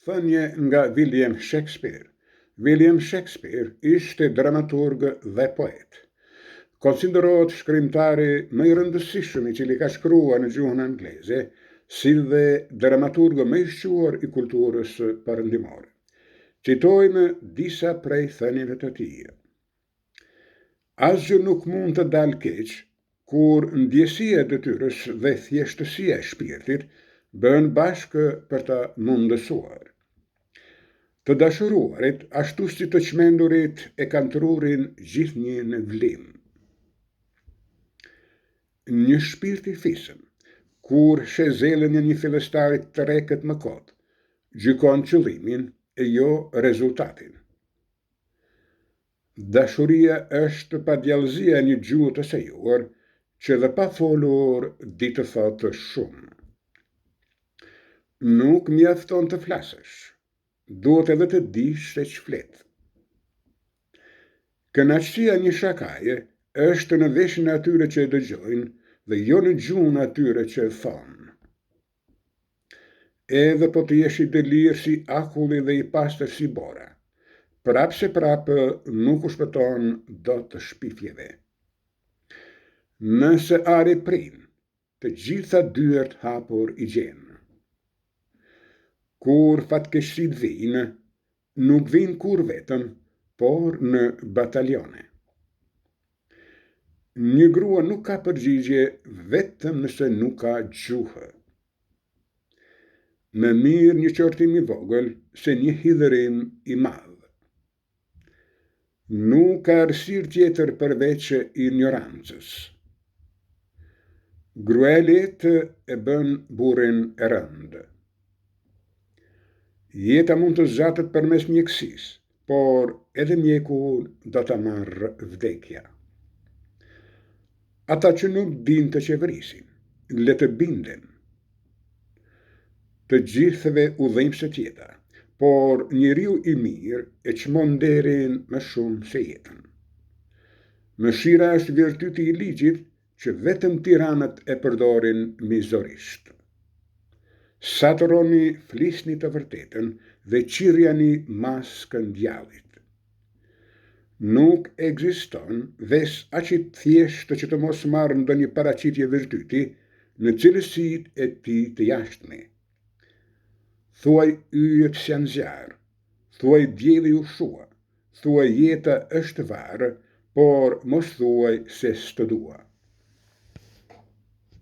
Thënie nga William Shakespeare. William Shakespeare ishte dramaturg dhe poet. Konsiderohet shkrimtari më i rëndësishëm i cili ka shkruar në gjuhën angleze, si dhe dramaturgu më i shquar i kulturës perëndimore. Citojmë disa prej thënieve të tij. Asgjë nuk mund të dalë keq kur ndjesia e detyrës dhe thjeshtësia e shpirtit bëhen bashkë për ta mundësuar. Të dashuruarit, ashtu si të çmendurit, e kanë trurin gjithnjë në vlim. Një shpirt i fisëm, kur sheh zellin e një fillestari të rreket më kot, gjykon qëllimin e jo rezultatin. Dashuria është padjallëzia e një gjuhe të sajuar, që dhe pa folur di të thotë shumë. Nuk mjafton të flasësh, duhet edhe të dish se ç'flet. Kënaqësia e një shakaje është në veshin e atyre që e dëgjojnë dhe jo në gjuhën e atyre që e thonë. Edhe po të jesh i dëlirë si akulli dhe i pastër si bora, prapëseprapë nuk u shpëton dot shpifjeve. Nëse ari prin, të gjitha dyert hapur i gjen. Kur fatkeqësitë vijnë, nuk vijnë kurrë vetëm, por në batalione. Një grua nuk ka përgjigje vetëm nëse nuk ka gjuhë. Më mirë një qortim i vogël se një hidhërim i madh. Nuk ka errësirë tjetër përveç injorancës. Gruaja e lehtë e bën burrin e rëndë. Jeta mund të zgjatet përmes mjekësisë, por edhe mjekun do ta marrë vdekja. Ata që nuk dinë të qeverisin, le të binden. Të gjithëve u dhimbset jeta, por njeriu i mirë e çmon nderin më shumë se jetën. Mëshira është virtyti i ligjit që vetëm tiranët e përdorin mizorisht. Sa të rroni flisni të vërtetën dhe qirjani maskën djallit. Nuk ekziston ves aq i thjeshtë që të mos marrë ndonjë paraqitje virtyti në cilësitë e tij të jashtme. Thuaj yjet s'janë zjarr, thuaj dielli u shua, Thuaj jeta është varr, por mos thuaj se s'të dua.